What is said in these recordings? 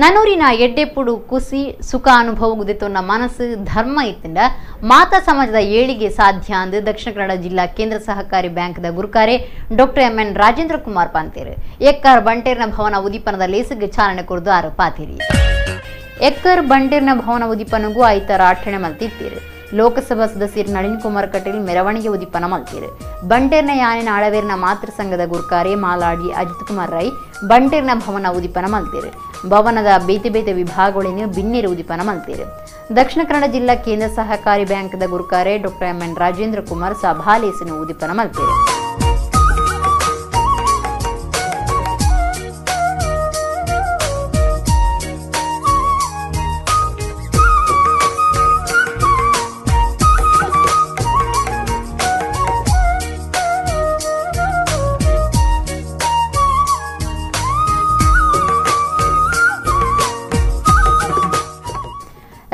ನನೂರಿನ ಎಡ್ಡೆಪ್ಪುಡು ಕುಸಿ ಸುಖ ಅನುಭವ ಗುದಿತೊನ್ನ ಮನಸ್ಸು ಧರ್ಮ ಇತ್ತಿಂದ ಮಾತಾ ಸಮಾಜದ ಏಳಿಗೆ ಸಾಧ್ಯ ಅಂದು ದಕ್ಷಿಣ ಕನ್ನಡ ಜಿಲ್ಲಾ ಕೇಂದ್ರ ಸಹಕಾರಿ ಬ್ಯಾಂಕ್ದ ಗುರುಕಾರೆ doctor M N Rajendra Kumar ಪಾಂತೇರು. ಎಕ್ಕರ್ ಬಂಟೇರ್ನ ಭವನ ಉದೀಪನದ ಲೇಸಿಗೆ ಚಾಲನೆ ಕೊರದು ಆರು ಪಾತೇರಿ. ಎಕ್ಕರ್ ಬಂಟೇರ್ನ ಭವನ ಉದೀಪನಗೂ ಐತರ ಅಠಣೆ ಮಲ್ತಿತ್ತೀರು. ಲೋಕಸಭಾ ಸದಸ್ಯರು ನಳಿನ್ ಕುಮಾರ್ ಕಟೀಲ್ ಮೆರವಣಿಗೆ ಉದೀಪನ ಮಲ್ತೀರು. ಬಂಟೇರ್ನ ಯಾನಿನ ಆಳವೇರ್ನ ಮಾತೃ ಸಂಘದ ಗುರುಕಾರೆ ಮಾಲಾಡಿ ಅಜಿತ್ ಕುಮಾರ್ ರೈ ಬಂಟೇರ್ನ ಭವನ ಉದೀಪನ ಮಲ್ತೀರು. ಭವನದ ಬೇತೆ ಬೇತೆ ವಿಭಾಗಗಳನ್ನು ಬಿನ್ನೇರು ಉದೀಪನ ಮಲ್ತೀರು. ದಕ್ಷಿಣ ಕನ್ನಡ ಜಿಲ್ಲಾ ಕೇಂದ್ರ ಸಹಕಾರಿ ಬ್ಯಾಂಕ್ದ ಗುರುಕಾರೆ doctor M N Rajendra Kumar ಸಭಾಲೇಸಿನ ಉದೀಪನ ಮಲ್ತೀರು.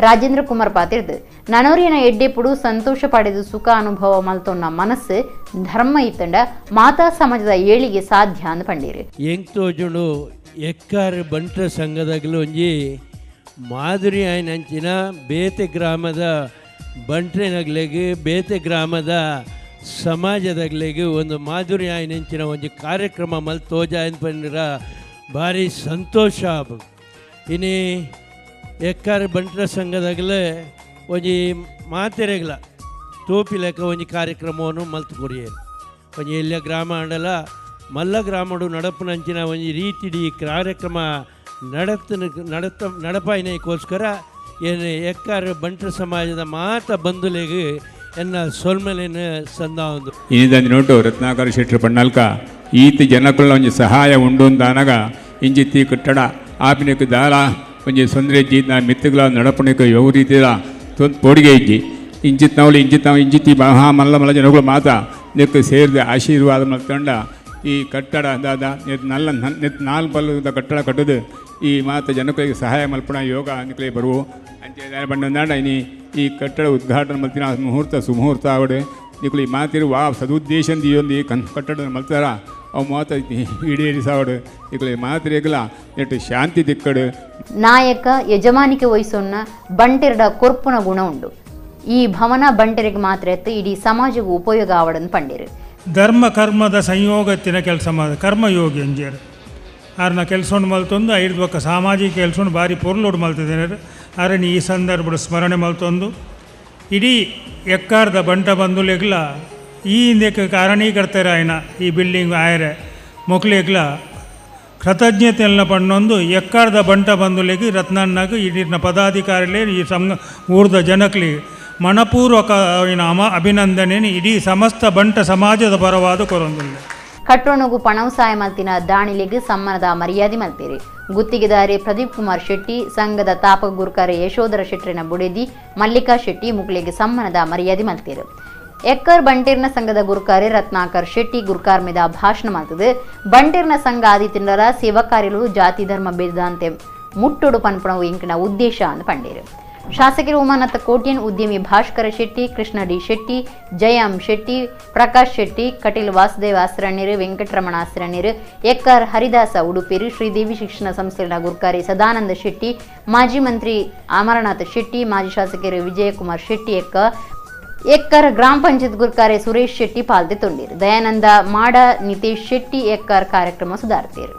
Rajendra Kumar ಪಾತಿರ್ದು ನನೋರಿನ ಎಡ್ಡೆಪುಡು ಸಂತೋಷ ಪಡೆದು ಸುಖ ಅನುಭವ ಮಲ್ತೊನ್ನ ಮನಸ್ಸು ಧರ್ಮ ಇತ್ತಂಡ ಮಾತಾ ಸಮಾಜದ ಏಳಿಗೆ ಸಾಧ್ಯ ಅಂದ್ ಪಂಡೀರು. ಎಂಕ್ತೋಜುಡು ಎಕ್ಕಾರು ಬಂಟ್ರ ಸಂಘದಾಗಲೂ ಒಂಜಿ ಮಾಧುರಿ ಆಯ್ನಂಚಿನ ಬೇತೆ ಗ್ರಾಮದ ಬಂಟ್ರೆನಗ್ಲೆಗ್ ಬೇತೆ ಗ್ರಾಮದ ಸಮಾಜದಾಗ್ಲೆಗ್ ಒಂದು ಮಾಧುರಿ ಆಯ್ನಂಚಿನ ಒಂಜಿ ಕಾರ್ಯಕ್ರಮ ಮಲ್ತೋಜ ಪಂಡಿರ ಭಾರಿ ಸಂತೋಷ. ಇನಿ ಎಕ್ಕಾರ ಬಂಟ್ರ ಸಂಘದಾಗಲೇ ಒಂಜಿ ಮಾತೆರೆಗ್ಲ ತೋಪಿ ಲೆಕ್ಕ ಒಂಜಿ ಕಾರ್ಯಕ್ರಮವನ್ನು ಮಲ್ತು ಕೊರಿಯರು. ಒಂಜಿ ಎಲ್ಲ ಗ್ರಾಮ ಅಂಡಲ ಮಲ್ಲ ಗ್ರಾಮಡು ನಡಪನಂಚಿನ ಒಂಜಿ ರೀತಿಡಿ ಕಾರ್ಯಕ್ರಮ ನಡತ ನಡಪಾಯಿನಕ್ಕೋಸ್ಕರ ಏನು ಎಕ್ಕಾರ ಬಂಟ್ರ ಸಮಾಜದ ಮಾತ ಬಂಧುಲೆಗ್ ಎನ್ನ ಸೊಲ್ಮಲೇನು ಸಂದ ಒಂದು ಇನಿದಂದು ನೋಟು ರತ್ನಾಕರ ಶೆಟ್ಟರು ಪಣ್ಣಲ್ಕ ಈತ ಜನಕುಲ ಒಂಜಿ ಸಹಾಯ ಉಂಡು ಅಂತಾನಾಗ ಇಂಜಿತ್ತಿ ಕಟ್ಟಡ ಆಪಿನಕ್ಕೆ ದಾಲ ಒಂಜಿ ಸೊಂದ್ರೆ ಜೀತ ಮಿತ್ತುಗಳ ನಡಪಣಿಕೆ ಯಾವ ರೀತಿಯ ಪೋಡಿಗೆ ಇಜ್ಜಿ ಇಂಚಿತ್ನವಳು ಇಂಚಿತ್ನವು ಇಂಚಿತ್ತಿ ಮಹಾ ಮಲ್ಲ ಮಲ್ಲ ಜನಗಳು ಮಾತ ನೆಕ್ಕು ಸೇರಿದ ಆಶೀರ್ವಾದ ಮಲ್ತಂಡ ಈ ಕಟ್ಟಡ ದಾದ ನಲ್ಲ ನೆತ್ ನಾಲ್ಕು ಪಲ್ಲದ ಕಟ್ಟಡ ಕಟ್ಟದು ಈ ಮಾತ ಜನಗಳಿಗೆ ಸಹಾಯ ಮಲ್ಪಣ ಯೋಗ ನಿಕ್ಲೆ ಬರುವು ಅಂಚೆ ಬಂಡ ಇನಿ ಈ ಕಟ್ಟಡ ಉದ್ಘಾಟನೆ ಮಲ್ತಿನ ಮುಹೂರ್ತ ಸುಮುಹೂರ್ತ ಆವಡೆ ನಿಕ್ಲು ಈ ಮಾತಿರು ವಾ ಸದುದ್ದೇಶ ಈ ಒಂದು ಈ ಕಟ್ಟಡ ಮಲ್ತಾರ ಅವು ಮಾತ ಈಡೇರಿಸಾವಡು ನಿಕ್ಲು ಈ ಮಾತಿರೇಗಲ ನೆಟ್ಟು ಶಾಂತಿ ದಿಕ್ಕಡು. ನಾಯಕ ಯಜಮಾನಿಕೆ ವಹಿಸೋನ್ನ ಬಂಟೆರಡ ಕೊರ್ಪುನ ಗುಣ ಉಂಡು. ಈ ಭವನ ಬಂಟೆರಿಗೆ ಮಾತ್ರ ಎತ್ತು ಇಡೀ ಸಮಾಜಕ್ಕೂ ಉಪಯೋಗ ಆವಡನ್ನು ಪಂಡಿರು. ಧರ್ಮ ಕರ್ಮದ ಸಂಯೋಗತ್ತಿನ ಕೆಲಸ ಮಾಡ ಕರ್ಮಯೋಗಿ ಅಂಜೇರು ಆರ್ನ ಕೆಲಸವನ್ನು ಮಲ್ತೊಂದು ಐದು ಬೊಕ್ಕ ಸಾಮಾಜಿಕ ಕೆಲಸವನ್ನು ಭಾರಿ ಪೊರ್ಲೋಡು ಮಲ್ತಿದ್ದೇನೆ. ಆರని ಈ ಸಂದರ್ಭ ಸ್ಮರಣೆ ಮಲ್ತೊಂದು ಇಡೀ ಎಕ್ಕಾರ್ದ ಬಂಟ ಬಂಧುಲೆಗ್ಲ ಈ ಹಿಂದಕ್ಕೆ ಕಾರಣೀಕರ್ತರ ಆಯ್ನ ಈ ಬಿಲ್ಡಿಂಗ್ ಆಯರೆ ಮೊಕ್ಲೆಗ್ಲ ಕೃತಜ್ಞತೆಯನ್ನು ಪಣ್ಣೊಂದು ಎಕ್ಕಾರ್ದ ಬಂಟ ಬಂಧುಲೆಗ್ ರತ್ನನ್ನಾಗ ಇಡೀ ಪದಾಧಿಕಾರಿಲೇ ಈ ಸಂಘ ಊರ್ದ ಜನಕ್ಲಿ ಮನಪೂರ್ವಕ ಅಭಿನಂದನೆ ಇಡೀ ಸಮಸ್ತ ಬಂಟ ಸಮಾಜದ ಪರವಾದ ಕೊರೊಂದಿಲ್ಲ. ಕಟ್ಟೋಣಗು ಪಣವಸಾಯ ಮಲ್ತಿನ ದಾಣಿಲೆಗ್ ಸಮ್ಮಾನದ ಮರ್ಯಾದೆ ಮಲ್ತೇರಿ. ಗುತ್ತಿಗೆದಾರೆ ಪ್ರದೀಪ್ ಕುಮಾರ್ ಶೆಟ್ಟಿ, ಸಂಘದ ತಾಪಕ ಗುರುಕಾರೆ ಯಶೋಧರ ಶೆಟ್ಟರಿನ ಬುಡೆದಿ ಮಲ್ಲಿಕಾ ಶೆಟ್ಟಿ ಮುಕ್ಲೆಗ್ ಸಮ್ಮಾನದ ಮರ್ಯಾದೆ ಮಲ್ತೇರು. ಎಕ್ಕರ್ ಬಂಟೇರ್ನ ಸಂಘದ ಗುರುಕಾರೆ ರತ್ನಾಕರ್ ಶೆಟ್ಟಿ ಗುರುಕಾರ್ಮೆದ ಭಾಷಣ ಮಾಡ್ತದೆ. ಬಂಟೇರ್ನ ಸಂಘ ಆದಿತಿಂಡರ ಸೇವಾ ಕಾರ್ಯಗಳು ಜಾತಿ ಧರ್ಮ ಭೇದದಂತೆ ಮುಟ್ಟೋಡು ಪನ್ಪಣವು ಇಂಕಿನ ಉದ್ದೇಶ ಅಂದ್ ಪಂಡೇರು. ಶಾಸಕರು ಉಮಾನಾಥ ಕೋಟ್ಯನ್, ಉದ್ಯಮಿ ಭಾಸ್ಕರ ಶೆಟ್ಟಿ, ಕೃಷ್ಣ ಡಿ ಶೆಟ್ಟಿ, ಜಯಂ ಶೆಟ್ಟಿ, ಪ್ರಕಾಶ್ ಶೆಟ್ಟಿ, ಕಟೀಲ್ ವಾಸುದೇವ ಆಸ್ರಣ್ಯರು, ವೆಂಕಟರಮಣ ಆಸ್ರಣ್ಯರು, ಎಕ್ಕಾರ್ ಹರಿದಾಸ ಉಡುಪಿರು, ಶ್ರೀದೇವಿ ಶಿಕ್ಷಣ ಸಂಸ್ಥೆಗಳ ಗುರುಕಾರಿ ಸದಾನಂದ ಶೆಟ್ಟಿ, ಮಾಜಿ ಮಂತ್ರಿ ಅಮರನಾಥ ಶೆಟ್ಟಿ, ಮಾಜಿ ಶಾಸಕರು ವಿಜಯಕುಮಾರ್ ಶೆಟ್ಟಿ, ಎಕ್ಕರ್ ಗ್ರಾಮ ಪಂಚಾಯತ್ ಗುರುಕಾರೆ ಸುರೇಶ್ ಶೆಟ್ಟಿ ಪಾಲ್ದೆ ತೊಂಡಿರು. ದಯಾನಂದ ಮಾಡ, ನಿತೇಶ್ ಶೆಟ್ಟಿ ಎಕ್ಕರ್ ಕಾರ್ಯಕ್ರಮ ಸುಧಾರಿತೇರು.